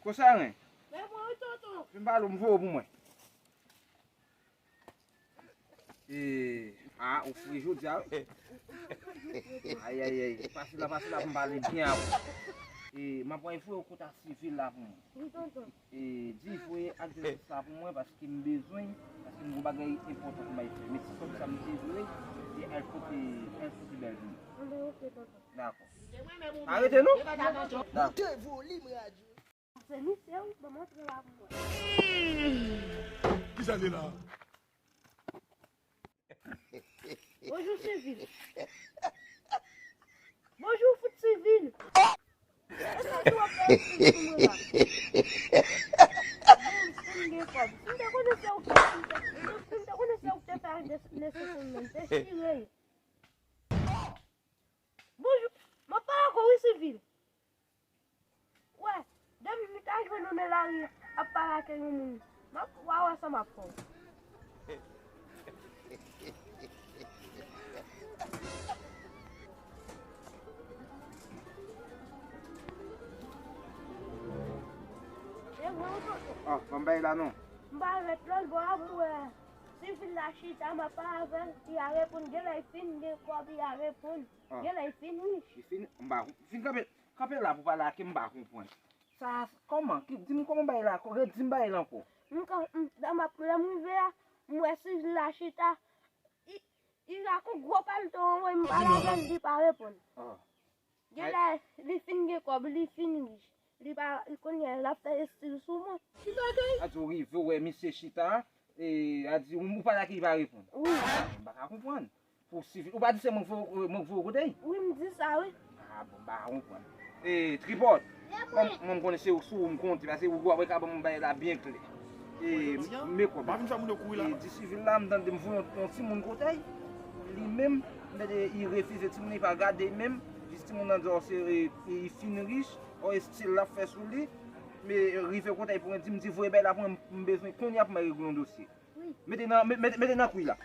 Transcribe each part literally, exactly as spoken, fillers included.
Konsa ren. Vin pale w, m voye w pou mwen. E, a, ou fre jodi a, wi. Ay, ay, ay. Pase la, pase la pou m pale byen avè w. E, m ap voye w kontak sivil la pou mwen. E, di voye ak dezòs la pou mwen, paske m bezwen, paske m gon bagay enpòtan pou m al fè. Met ti kòb sa m te voye, e al kote, al kote bèl vini. Dakò. Arete non? Dakò. Moute volim radyo. Se misye wi, ban m antre la pou mwen. Kisa li la? Bonjou, sivil. Bonjou, fout sivil. E sa ki w ap fè sivil pou mwen la? Menm si m gen kòb. Si m te konnen se ou ki, si m te, si m te konnen se ou ki te fè nesesè m nan, m te chire l. Bonjou. M ap pale ak ou wi, sivil. Kwè, depi m ta jwenn ou nan lari ap pale ak yon moun, m ap, w a wè sa m ap fè w. E vre wi, tonton. Ah, ban m bay la non. M pa ret lòt bò a pou wè sivil la chita, m ap pale avè l, li a reponn, genlè li fin gen kòb, li a reponn. Ah. Genlè li fin rich. Li fin, m pa, fin kanpe, kanpe la pou pale ak li, m pa konprann. Sa, kòman? Ki, di m kòman bagay la, ko-, redi m bagay la ankò. M ka, m, lè m ap, lè m rive a, m wè sivil la chita, li, li ak yon gwo palto anwo, m pale avè l, li pa reponn. Ah. Genlè, li fin gen kòb, li fin rich. Li pa, kounye a, l ap fè estil sou mwen. Ki bagay? A di w rive, w wè misye chita, e, a di, ou, ou pale ak li, li pa reponn. Wi. M pa ka konprann. Pou sivil, ou pa di se mwen k voye, mwen k voye w kote l? Wi, m di sa, wi. Ah, bon, m pa ka konprann. E, Tripòt, kòm mwen, m konnen se sou ou m konte, paske ou wè ka ban m bagay la byen klè. E, m, men kòb la. E, di sivil la, m tande m voye yon, yon timoun kote l. Li menm, m tande li refize timoun, li pa gade l menm. Jis timoun nan di w se, e, e, li fin rich. Ò, estil l ap fè sou li. Men rive kote pou mwen di m di voye bay la pou mwen, m bezwen kounye a pou mwen regle yon dosye. Wi. Mete nan, me-, mete, mete nan kwi la.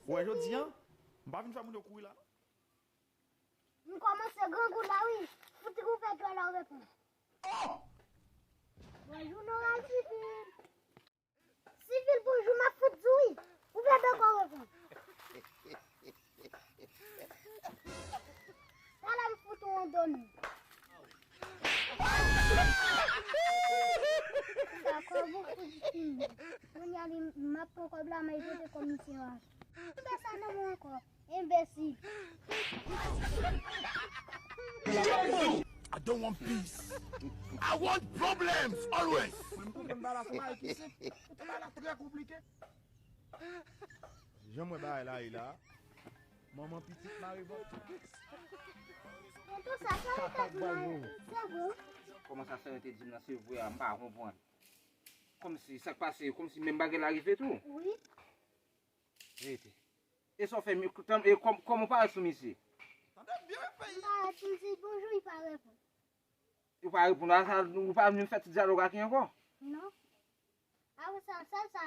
Ou wè jodi a, m pa vin fè moun yo kouri la non. M kòmanse grangou la wi. Fout ou fè djòl la ou reponn. Bonjou, Noral Sivil. Sivil, bonjou, m ap fout di w wi. Ou fè dòkò reponn. Talè m fout ou andomi. Dakò, bon, fout fini. Kounye a li, m ap pran kòb la, m al pote kòb misye a. Fè sa nan mwen ankò. Enbesil. I don't want peace. I want problems always. Mwen, m konprann pa la fwa ki se. Konprann pa la trè konplike. Jan mwen bagay la ye la. Manman pitit mare bò. Tonton, sa fè yon tèt mwen. Se bon. Kòman sa fè yo te di m nan se vre a, m pa konprann. Kòmsi sa k pase, kòmsi menm bagay la rive tou. Wi. Rete. E sa w fè, e kòm, kòman w parèt sou misye? Tande byen, peyi. M parèt sou misye, bonjou, li pa reponn. Ou pa reponn, a sa, ou pa vin fè ti dyalòg ak li ankò? Non. Apre sa, sèl sa,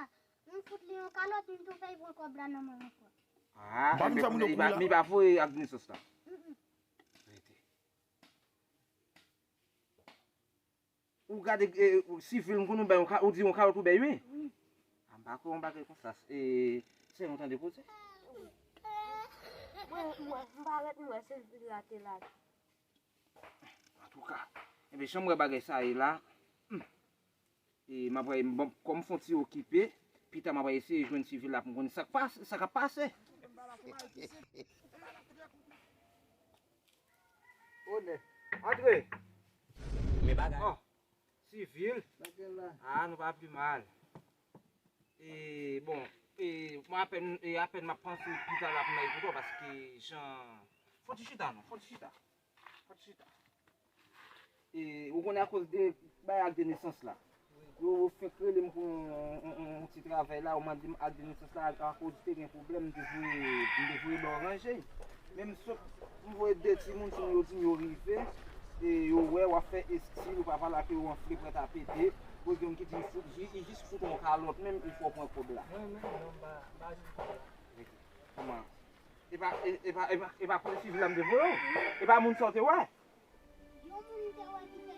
m fout li yon kalòt, m tou fè l pran kòb la nan men l ankò. Ah, m pa vin fè moun yo kouri la. Men li pa voye ak nesans la. Mm, mm. Rete. Ou gade, e, ou, sivil, m konn ou bay yon ka-, ou di yon kalòt ou bay, wi. Wi. A, m pa kwè yon bagay konsa, e, se yon tan depoze. Mwen, mwen, m parèt, m wè sivil la te la. Antouka, enben, jan m wè bagay sa ye la, hmm. E, m ap, bon, kòm m fon ti okipe, pita m ap eseye jwenn sivil la pou m konnen sa k pase, sa k ap pase. Onè. Antre. Men bagay. Bon. Sivil. Bagay la. Ah, nou pa pi mal. E, bon, e, mwen apèn, e, apèn m ap panse pita la pou m al kote w, paske jan, fò ti chita non, fò ti chita. Fò ti chita. E, ou konnen akoz de bagay ak de nesans la. Yo fenk rele m pou yon, yon, yon, yon ti travay la, yo mande m ak de nesans la, akoz te gen pwoblèm, m te voye, m te voye ba yo ranje. Men m sot, m voye de timoun, timoun yo di m yo rive, e yo wè w ap fè estil, ou pa pale ak yo, yo anfle, prèt a pete. Pou gen moun ki di, "Fout, li, li jis fout yon kalòt menm, il fò pran kòb la." Mwen menm, non, m pa, m pa jwenn kòb la. Kòman? E pa, e, e pa, e pa, e pa kote sivil la m te voye w? E pa moun sa w te wè? Yon moun m te wè ki te.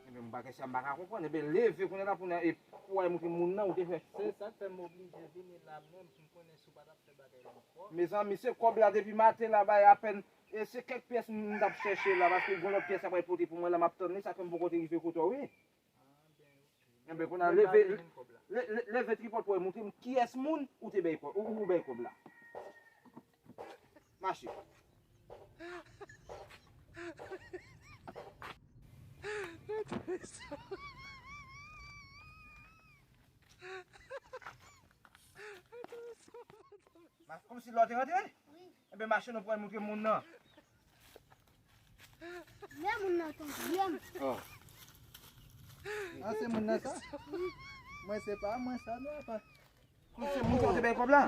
Ebyen, m pa kesyon, m pa ka konprann. Ebyen, leve kounye a la pou n, e pou w al montre moun nan, ou te fè. Se sa k fè m oblije vini la menm pou m konnen si w pa t ap fè bagay la ankò. Mezanmi, se kòb la depi maten la, bay apèn, e se kèk pyès m t ap chèche la, paske gon lòt pyès la pral pote pou mwen la, m ap tann li, sa fè m poko te rive kote w, wi. Enben, kounye a, leve, le-, le-, leve tripòt pou w montre m kiyès moun ou te bay kòb, ou, ou bay kòb la. Mache. Mas, kòmsi lò te rantre? Wi. Enben, mache non pou al montre moun nan. Men moun nan tonbe. Ah. Ah, se moun nan sa? Wi. Mwen se pa mwen sa, non, apa. Kòmsi moun sa w te bay kòb la?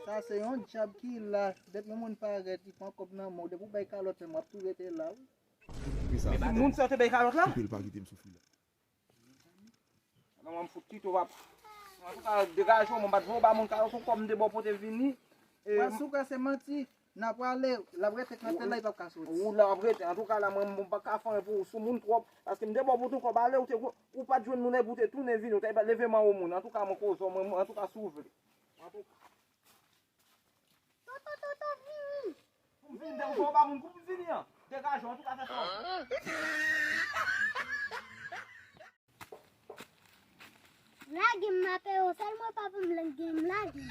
Sa se yon djab ki la. Depi yon moun parèt, li pran kòb nan men w. Depi w bay kalòt, w ap tou rete la, wi. Moun sa w te bay kalòt la? Koupe l, pa kite m soufri la. Nan mwen m fout kite w ap. Antouka, degaje w, mwen m pa t vle w ba moun kalòt ou kòb m te ba w pou w te vini. E, mwen si w kwè se manti, n ap prale, l ap rete kanpe la, li p ap ka soti. Ou la ap rete. Antouka, la, mwen m pa ka fè anyen pou ou, sou moun twòp, paske m te ba w pou tou kòb ale, ou te, ou pa t jwenn moun epi w te tounen vini, ou te leve men w moun. Antouka, mwen koze w, mwen, antouka, si w vle. Antouka. Toto, toto, vini. Pou m vini, depi w ba moun kou pou m vini an. Degaje w, antouka, fè sa. Lage m, m ap peye w, sèl mwen pa pou m lage m, lage m.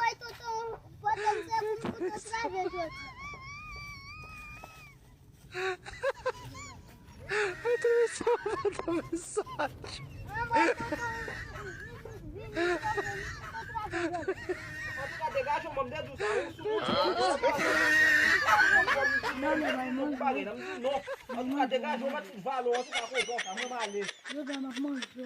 Woy, tonton, pwoblèm se pou m koute trave jodi. Antouka, degaje w, mwen m te di w sa, ou sou moun. Non, non, non, non. Antouka, degaje w, mwen tout vale w, antouka, kote w sa, mwen m ale. Yo ba m ap manje.